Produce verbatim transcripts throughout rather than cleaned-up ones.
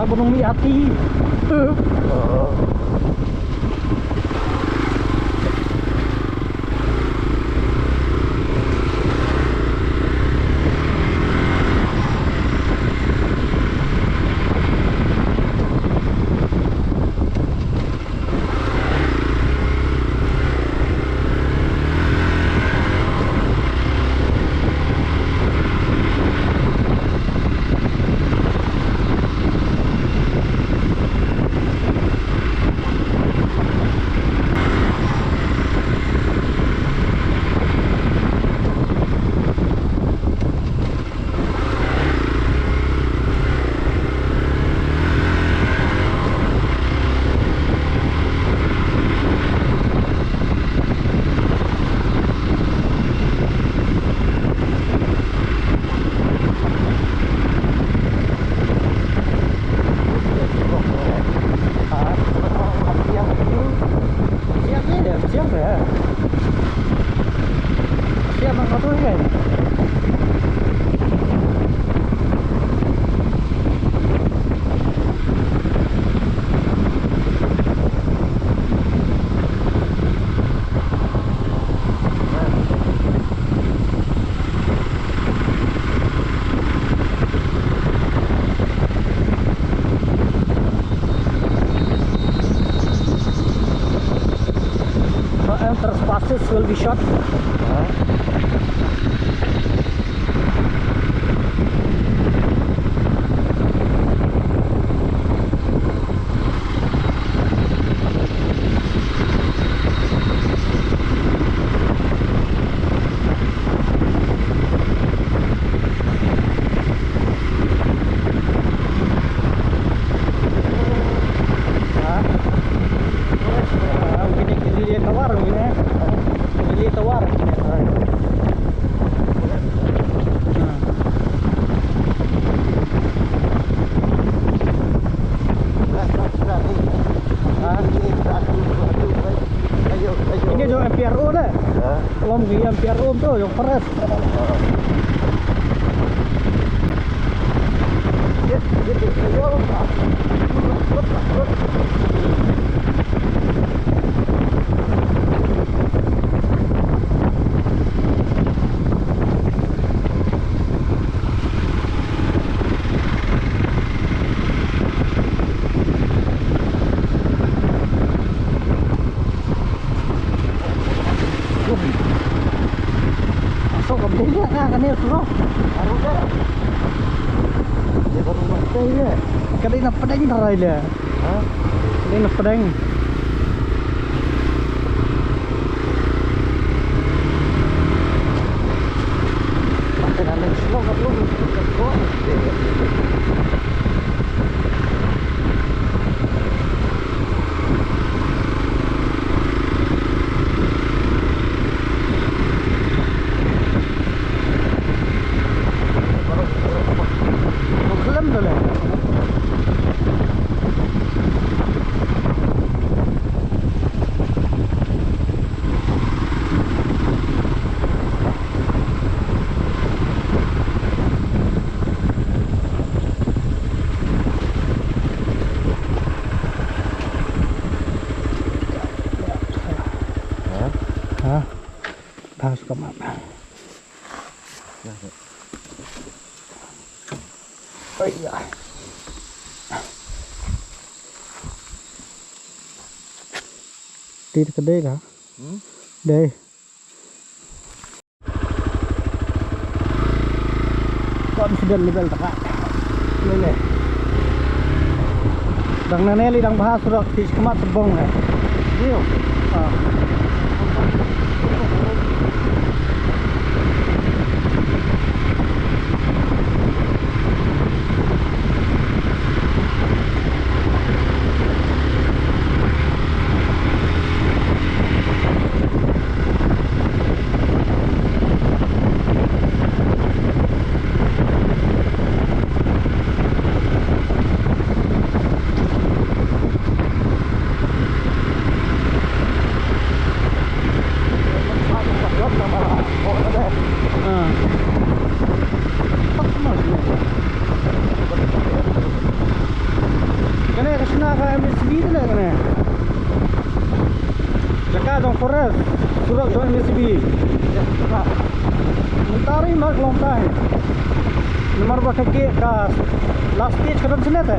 Bunong mi ati. The entrance passes will be shut. Ini jong M P R O deh. Lom ki M P R O tu, jong forest. Asok ka benda ka kane suro. Baru dah. Dia baru mati dia. Ka dei na pdeng tharai le. Ha? Ka dei na pdeng. Pakai dalam silo ka belum. Ha? Dah suka mak. Oi ya. Ti ka dei ka? Hmm? Dei. Confident level taka. Lele. Dang nane lei dang bha surok, ti khmat subong eh. Iyo. Ah. Ka M S B te ne kane. Jaka jong forest, surok jong M S B. Mynta ri mar long tai. Namar ba ka gate ka last stage ka don shane te.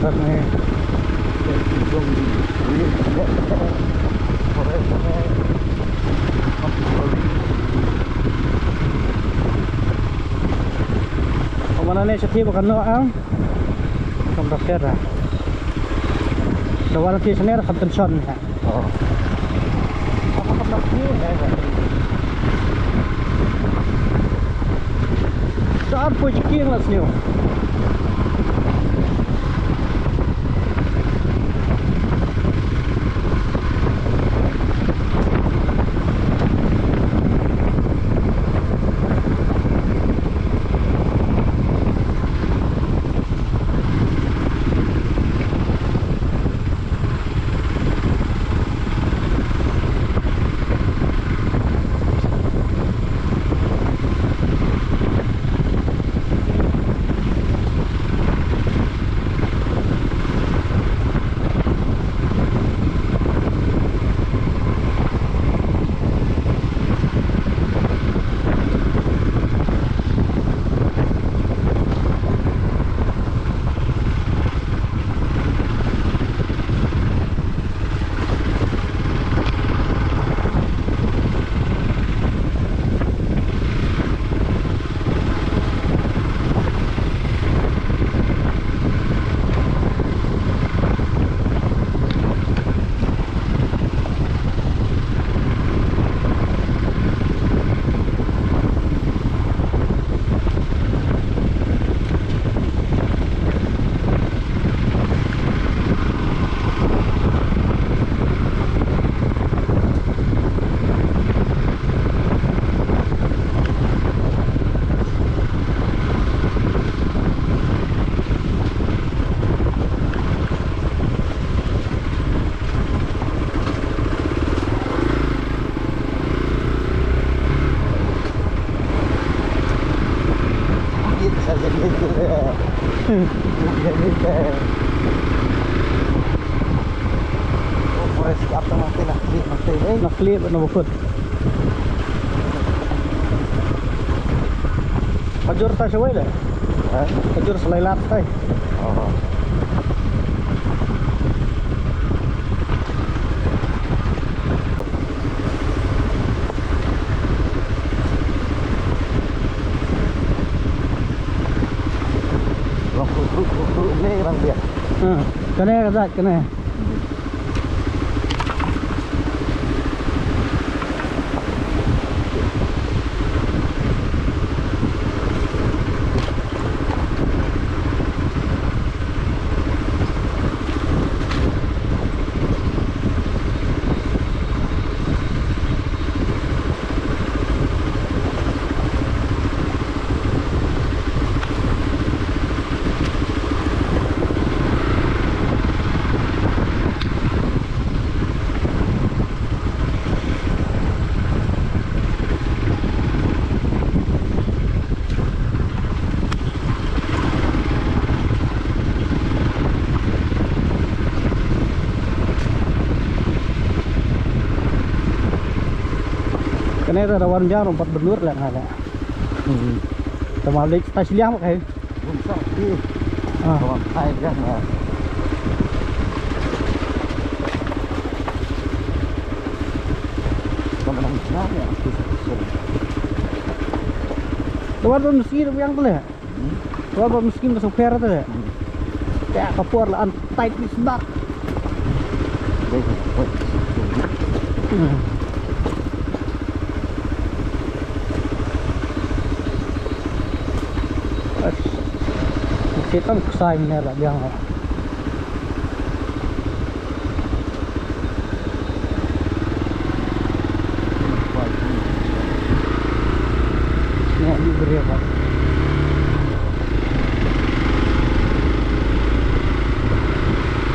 Kat ne. Mana ne sati ba kan no ang. Kam da kera. Da wan ti sene da kan tension ne. Oh. Sa ar poi chikieng la sniew. Naklieh bad na bakut. Ka jur ta shawei de. Ha? Ka jur sa lai lad tai. Oh. Long kru kru kru kru ne bang dia. Ha, kane ka jait kane. Kane da wan biang ruh pat bynur leh nga leh. Hmm. Tama leh ta shiliang kai. Bun sa ki. Ah. Tama kai biang na. Tama nang biang ya. Tama nang biang tu leh. Hmm. Wa ba miskin ba sukher te. Hmm. Te ka por la an tight ni sbak. Dei ka por. Hmm. Bas. Kita ksai ne la biang. Nga di bria ba.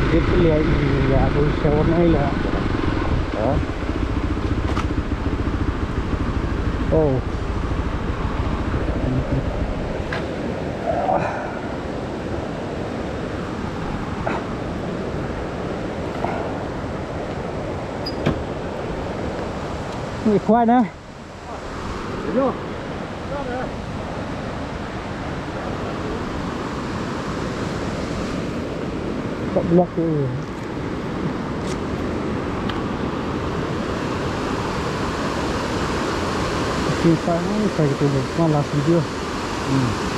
Dia pun lihat dia tu sewa nai lah. Ha? Oh. Ui, khwai na. Yo. Block tu. Sing sa, sa gitu. Malas video. Hmm.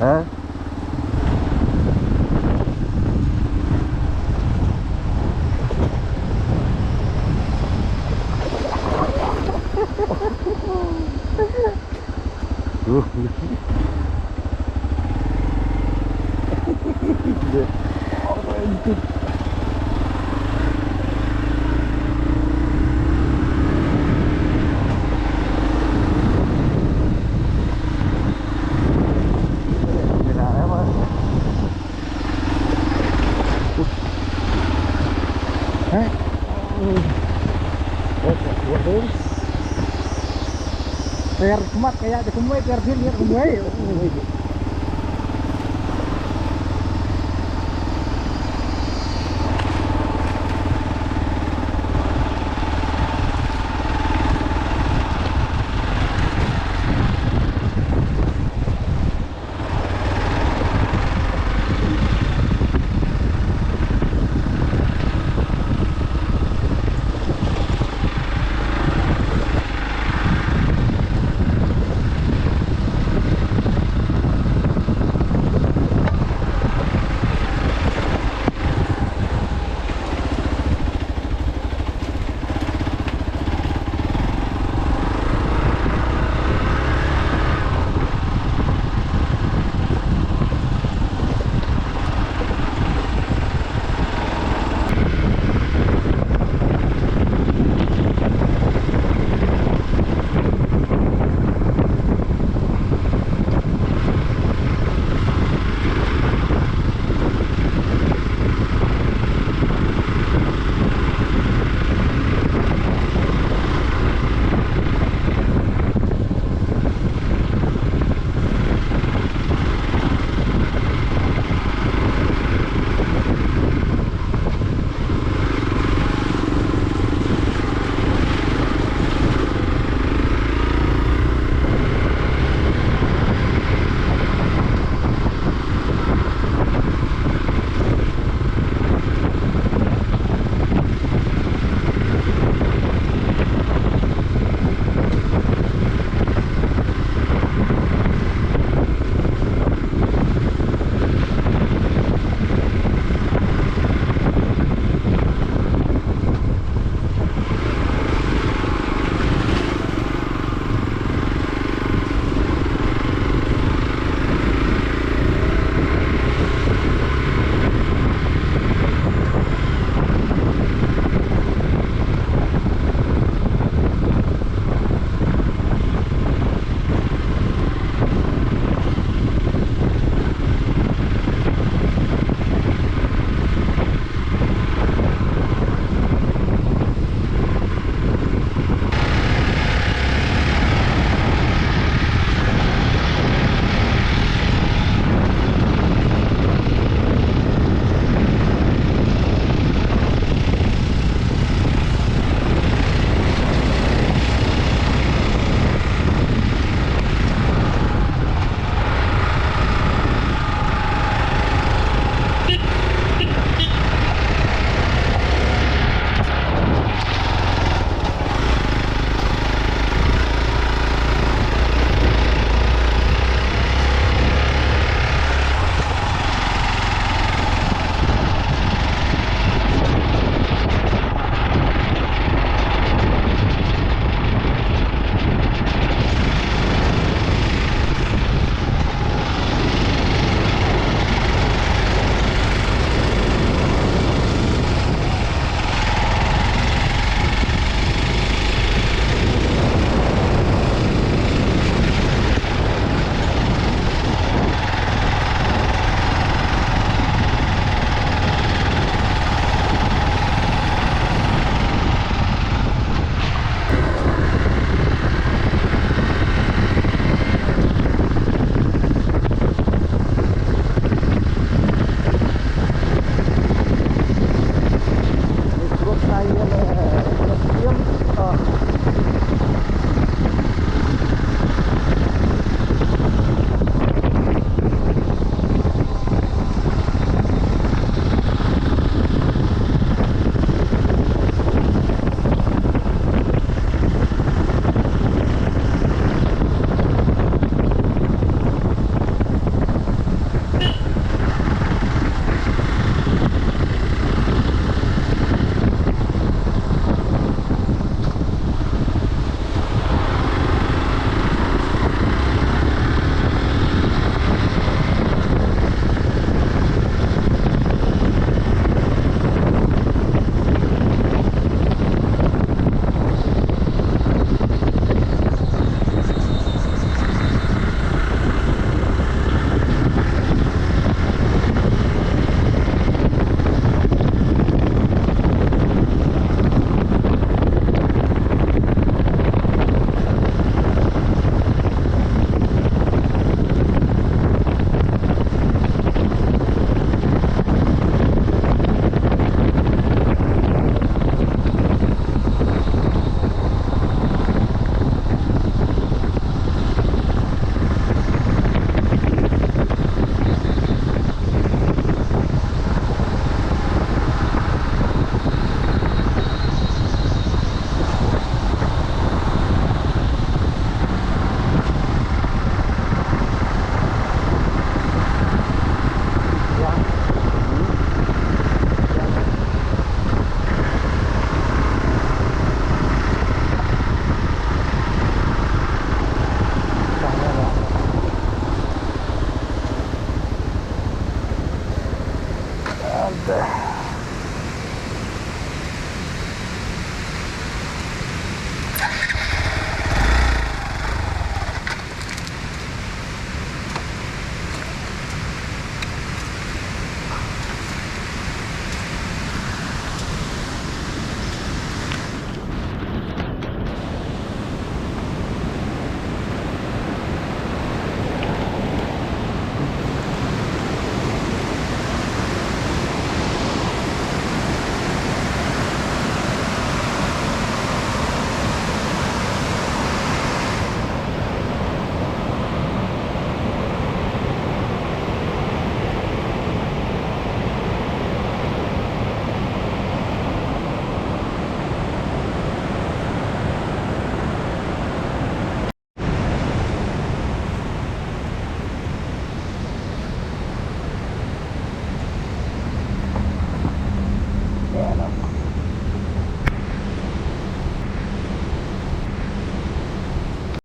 Ha? Ter khmat ka ïa te kumwei, ter phim ïa kumwei.